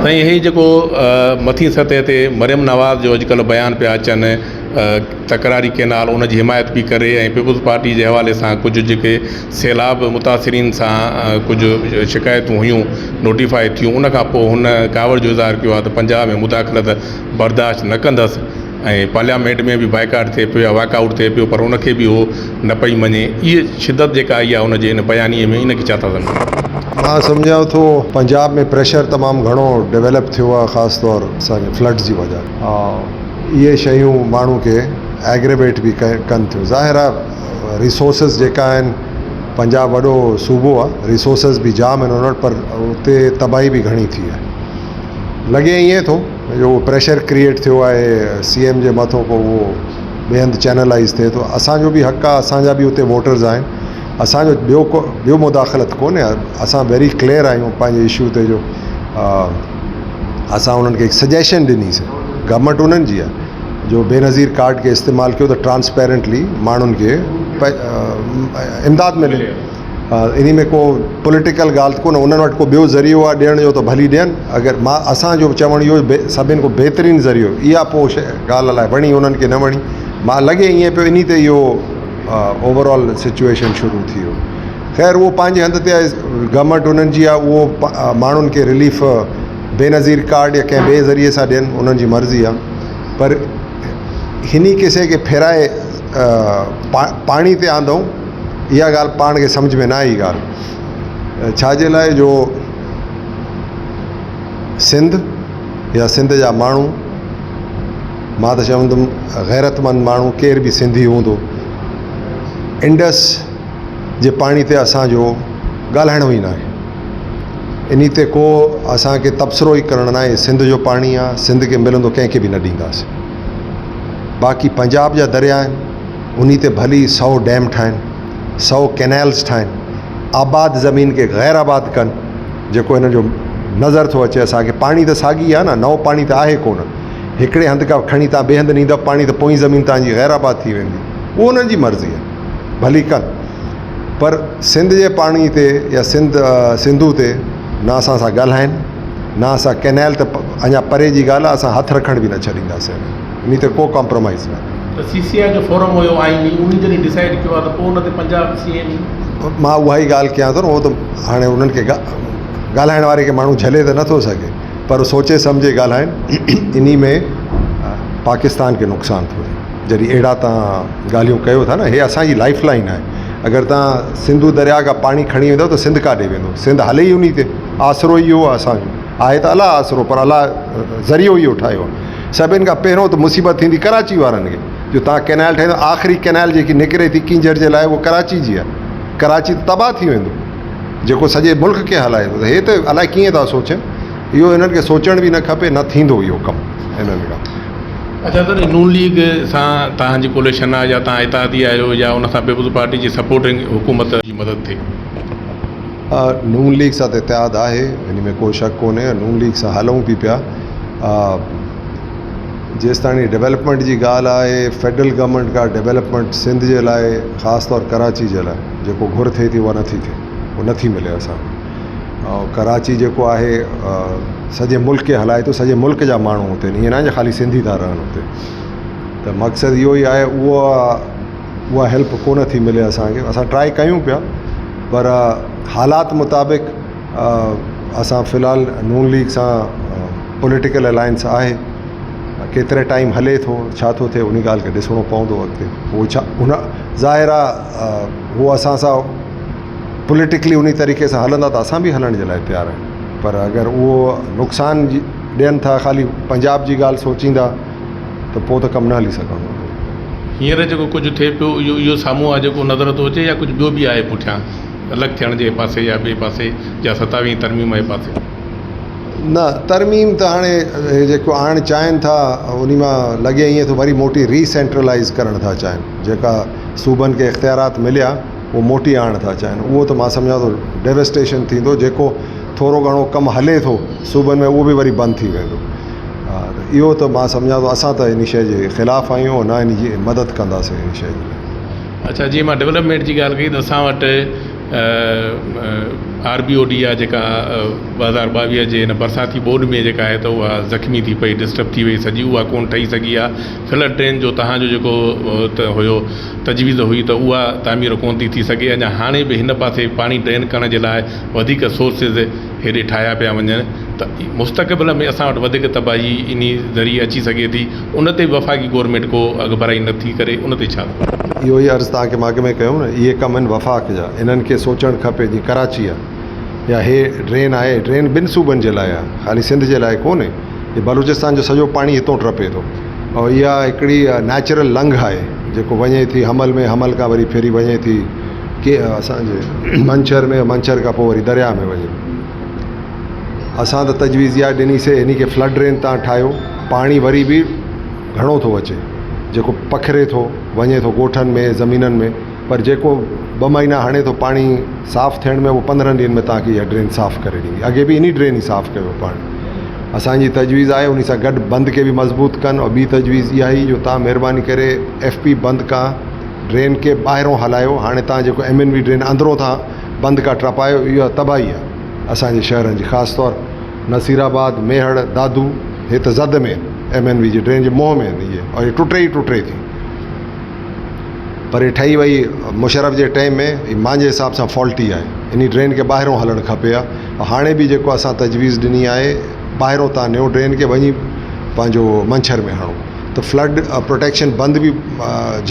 سائين هي جيڪو مٿين سطح تي مريم نواز جو اڄڪلهه بيان پيا اچن تڪراري ڪينال ان جي حمايت پئي ڪري ۽ پيپلز پارٽي جي حوالي سان ڪجهه جيڪي سيلاب متاثرين سان ڪجهه شڪايتون هيون نوٽيفائي ٿيون ان کان پوء هن ڪاوڙ جو اظهار ڪيو آهي ته پنجاب ۾ مداخلت برداشت نه ڪندس ۽ پارليامينٽ ۾ به بائيڪاٽ ٿئي پيو يا واڪ آئوٽ ٿئي پيو پر ان کي به هو نه پئي مڃي اهي شدت جيڪا آئي آهي ان جي ان بيانيي ۾ ان کي ڇا ٿا سمجهو؟ مان سمجهان ٿو پنجاب ۾ پريشر تمام گهڻو ڊيولپ ٿيو آهي خاص طور اسان جي فلڊ جي وجه اهي شيون ماڻهو کي ايگريويٽ به ڪن ٿيون ظاهر آهي ريسورسز جيڪا آهن پنجاب وڏو صوبو آهي ريسورسز به جام آهن ان وٽ پر اتي تباهي به گهڻي ٿي آهي لڳي ائين ٿو جو اهو پريشر ڪريئيٽ ٿيو آهي سي ايم جي مٿو پوء اهو ٻئي هنڌ چينلائز ٿئي ٿو اسانجو به حق آهي اسانجا به اتي ووٽرز آهن اسانجو ٻيو ڪو ٻيو مداخلت ڪونهي اسان ويري ڪليئر آهيون پنهنجي اشو تي جو اسان انهن کي هڪ سجيشن ڏنيسي گورنمينٽ انهن جي آهي جو بينظير ڪارڊ کي استعمال ڪيو ته ٽرانسپيرنٽلي ماڻهن کي امداد ملي انهي ۾ ڪو پوليٽيڪل ڳالهه ته ڪونهي انهن وٽ ڪو ٻيو ذريعو آهي ڏيڻ جو ته ڀلي ڏين اگر مان اسان جو چوڻ اهو سڀني کان بهترين ذريعو اها پوء ڳالهه الائي وڻي انهن کي نه وڻي مان لڳي ائين پيو انهي تي اهو اوور آل سچويشن شروع ٿي ويو خير اهو پنهنجي هنڌ تي آهي گورنمينٽ انهن جي آهي اهو ماڻهن کي رليف بينظير ڪارڊ يا ڪنهن ٻئي ذريعي سان ڏين انهن جي مرضي آهي پر هني قصي کي ڦيرائي پاڻي تي آندئون اها ڳالهه پاڻ کي سمجهه ۾ نه آئي ڳالهه ڇا جي لاء جو سنڌ يا سنڌ جا ماڻهو مان ته چوندم غيرتمند ماڻهو ڪير به سنڌي هوندو انڊس جي پاڻي تي اسانجو ڳالهائڻو ئي ناهي انهي تي ڪو اسانکي تبصرو ئي ڪرڻو ناهي سنڌ جو پاڻي آهي سنڌ کي ملندو ڪنهن کي به نه ڏينداسين باقي پنجاب جا دريا آهن انهي تي ڀلي سئو ڊيم ٺاهن سئو ڪينالز ٺاهن آباد زمين کي غير آباد ڪن جيڪو هنن جو نظر ٿو اچي اسانکي پاڻي ته ساڳي آهي نه نئون پاڻي ته آهي ڪونه هڪڙي هنڌ کان کڻي تان ٻئي هنڌ نيندو پاڻي ته پوئين زمين تان جي غير آباد ٿي ويندي اهو انهن جي مرضي آهي ڀلي ڪن پر سنڌ جي پاڻي تي يا سنڌ سنڌو تي نه اسان سان ڳالهائن نه اسان ڪينال ته اڃا پري جي ڳالهه آهي اسان هٿ رکڻ به نه ڇڏينداسين انهي تي ڪو ڪمپرومائز نه. ته سي سي آء جو فورم هيو آئيني انهي جڏهن ڊسائيڊ ڪيو آهي ته پوء ان تي پنجاب سي ايم. مان اها ئي ڳالهه ڪيان ٿو نه اهو ته هاڻي انهن کي ڳالهائڻ واري کي ماڻهو جهلي ته نٿو سگهي پر سوچي سمجهي ڳالهائن انهي ۾ پاڪستان کي نقصان ٿو ٿئي جڏهن اهڙا تان ڳالهيون ڪيو ٿا نه هي اسان جي لائف لائن آهي اگر تان سنڌو درياء کان پاڻي کڻي ويندو ته سنڌ ڪاڏي ويندو سنڌ هلي ئي انهي تي آسرو ئي اهو آهي اسان جو آهي ته الله آسرو پر الله ذريعو اهو ٺاهيو آهي سڀن کان پهريون ته مصيبت ٿيندي ڪراچي وارن کي جو تان ڪينال ٺاهيندو آخري ڪينال جيڪي نڪري ٿي ڪينجهر جي لاء اهو ڪراچي جي آهي ڪراچي ته تباهه ٿي ويندو جيڪو سڄي ملڪ کي هلائي ٿو ته هي ته الائي ڪيئن ٿا سوچن اهو هنن کي سوچڻ به نه کپي نه ٿيندو اهو ڪم هنن کان. اڇا سر نون ليگ سان توهان جي ڪوليشن آهي يا توهان اتحادي آهيو يا ان سان پيپلز پارٽي جي سپورٽنگ حڪومت جي مدد ٿئي. نون ليگ سان ته اتحاد آهي ان ۾ ڪو شڪ ڪونهي نون ليگ سان هلون به پيا جيستاڻي ڊولپمينٽ جي ڳالهه آهي فيڊرل گورنمينٽ کان ڊولپمينٽ سنڌ جي لاء خاص طور ڪراچي جي لاء جيڪو گهر ٿئي ٿي اها نٿي ٿئي اها نٿي ملي اسان کي ۽ ڪراچي جيڪو آهي سڄي ملڪ کي هلائي ٿو سڄي ملڪ جا ماڻهو هتي ائين ناهي جو خالي سنڌي ٿا رهن هتي ته مقصد اهو ئي آهي اها اها هيلپ ڪونه ٿي ملي اسانکي اسان ٽرائي ڪيون پيا پر حالات مطابق اسان في الحال نون ليگ سان پوليٽيڪل الائنس آهي ڪيتري ٽائيم هلي ٿو ڇا ٿو ٿئي ان ڳالهه کي ڏسڻو پوندو اڳتي هو ڇا هن ظاهر آهي هو اسان سان پوليٽيڪلي ان طريقي سان هلندا ته اسان به هلڻ جي لاء تيار آهيون پر اگر اهو نقصان ڏين ٿا خالي پنجاب جي ڳالهه سوچيندا ته پوء ته ڪم نه هلي سگهندو. هينئر جيڪو ڪجهه ٿئي پيو اهو اهو سامهون آهي جيڪو نظر ٿو اچي يا ڪجهه ٻيو به آهي پٺيان الڳ ٿيڻ جي پاسي يا ٻئي پاسي يا ستاويهين ترميم جي پاسي؟ نه ترميم ته هاڻي هي جيڪو آڻڻ چاهين ٿا انهي مان لڳي ائين ٿو وري موٽي ري سينٽرلائيز ڪرڻ ٿا چاهين جيڪا صوبن کي اختيارات مليا اهو موٽي آڻڻ ٿا چاهين اهو ته مان سمجهان ٿو ڊيوسٽيشن ٿيندو جيڪو ٿورو گهڻو ڪم هلي ٿو صوبن ۾ اهو به وري بند ٿي ويندو اهو ته مان سمجهان ٿو اسان ته ان شيء جي خلاف آهيون نه ان جي مدد ڪنداسين ان شيء جي لاء. اڇا جيئن مان ڊولپمينٽ جي ڳالهه ڪئي ته اسان وٽ آر بي او ڊي آهي جيڪا 2022 جي هن برساتي ٻوڏ ۾ جيڪا آهي ته اها زخمي ٿي پئي ڊسٽرب ٿي وئي سڄي اها ڪونه ٺهي سگهي آهي. فلڊ ڊرين جو توهان جو جيڪو هيو تجويز هئي ته اها تعمير ڪونه ٿي ٿي سگهي اڃا هاڻي به هن پاسي پاڻي ڊرين ڪرڻ جي لاء وڌيڪ سورسز هيڏي ٺاهيا پيا وڃن ته مستقبل ۾ اسان وٽ وڌيڪ تباهي انهي ذريعي اچي سگهي ٿي ان تي به وفاقي گورنمينٽ ڪو اڳڀرائي نه ٿي ڪري ان تي ڇا اهو ئي عرض توهان کي مان اڳ ۾ ڪيو نه اهي ڪم آهن وفاق جا انهن کي سوچڻ کپي جيئن ڪراچي آهي يا هي ڊرين آهي ڊرين ٻن صوبن جي لاء آهي خالي سنڌ جي لاء ڪونهي هي بلوچستان جو سڄو پاڻي هتو ٽپي ٿو ۽ اها هڪڙي نيچرل لنگهه آهي جيڪو وڃي ٿي حمل ۾ حمل کان وري ڦري وڃي ٿي ڪي اسانجي منڇر ۾ منڇر کان پوء وري درياء ۾ وڃي اسان ته تجويز اها ڏني سي هن کي فلڊ ڊرين تان ٺاهيو پاڻي وري به گهڻو ٿو اچي جيڪو پکڙي ٿو وڃي ٿو ڳوٺن ۾ زمينن ۾ پر جيڪو ٻه مهينا هڻي ٿو پاڻي صاف ٿيڻ ۾ اهو 15 ڏينهن ۾ توهان کي اها ڊرين صاف ڪري ڏيندي اڳي به انهي ڊرين ئي صاف ڪيو پاڻي اسانجي تجويز آهي ان سان گڏ بند کي به مضبوط ڪن اور ٻي تجويز اها ئي جو توهان مهرباني ڪري ايف پي بند کان ڊرين کي ٻاهرون هلايو هاڻي توهان جيڪو ايم اين وي ڊرين اندرون ٿا بند کان ٽپايو اها تباهي آهي اسانجي شهرن جي خاص طور نصير آباد ميهڙ دادو هي ته زد ۾ آهن ايم اين وي جي ڊرين جي منهن ۾ آهن اهي اور هي ٽٽي ئي ٽٽي ٿي پر هي ٺهي وئي مشرف جي ٽائيم ۾ هي مانجي حساب سان فالٽي آهي انهي ڊرين کي ٻاهرون هلڻ کپي ها هاڻي به جيڪو اسان تجويز ڏني آهي ٻاهرون تان نيو ڊرين کي وڃي پنهنجو منڇر ۾ هڻو ته فلڊ پروٽيڪشن بند به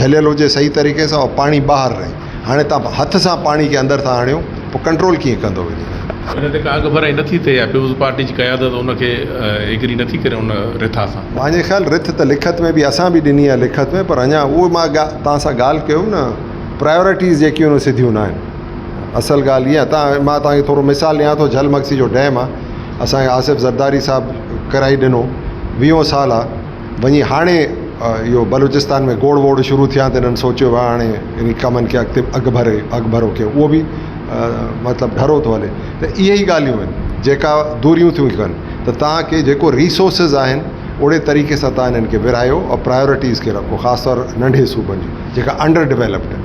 جهليل هجي صحيح طريقي سان ۽ پاڻي ٻاهر رهي هاڻي تان هٿ سان پاڻي کي اندر ٿا آڻيو پوء ڪنٽرول ڪيئن ڪندو وڃي. ان تي ڪا اڳڀرائي نٿي ٿئي يا پيپلز پارٽي جي قيادت ان کي ايگري نٿي ڪري ان رٿا سان. مانجي خيال رٿ ته لکت ۾ به اسان به ڏني آهي لکت ۾ پر اڃا اهو مان توهان سان ڳالهه ڪيم نه پرايورٽيز جيڪيون آهن اهي سڌيون نه آهن اصل ڳالهه اها تان مان توهان کي ٿورو مثال ڏيان ٿو جهل مگسي جو ڊيم آهي اسان کي آصف زرداري صاحب ڪرائي ڏنو ويهون سال آهي وڃي هاڻي اهو بلوچستان ۾ گوڙ ووڙ شروع ٿيا ته هنن سوچيو ڀاء هاڻي ان ڪمن کي اڳتي اڳڀري اڳڀرو ڪيو اهو به مطلب ڍرو ٿو هلي ته اهي ئي ڳالهيون آهن جيڪا دوريون ٿيون ڪن ته توهان کي جيڪو ريسورسز آهن اهڙي طريقي سان توهان انهن کي ورهايو ۽ پرايورٽيز کي رکو خاص طور ننڍي صوبن جي جيڪا انڊر ڊولپڊ آهن.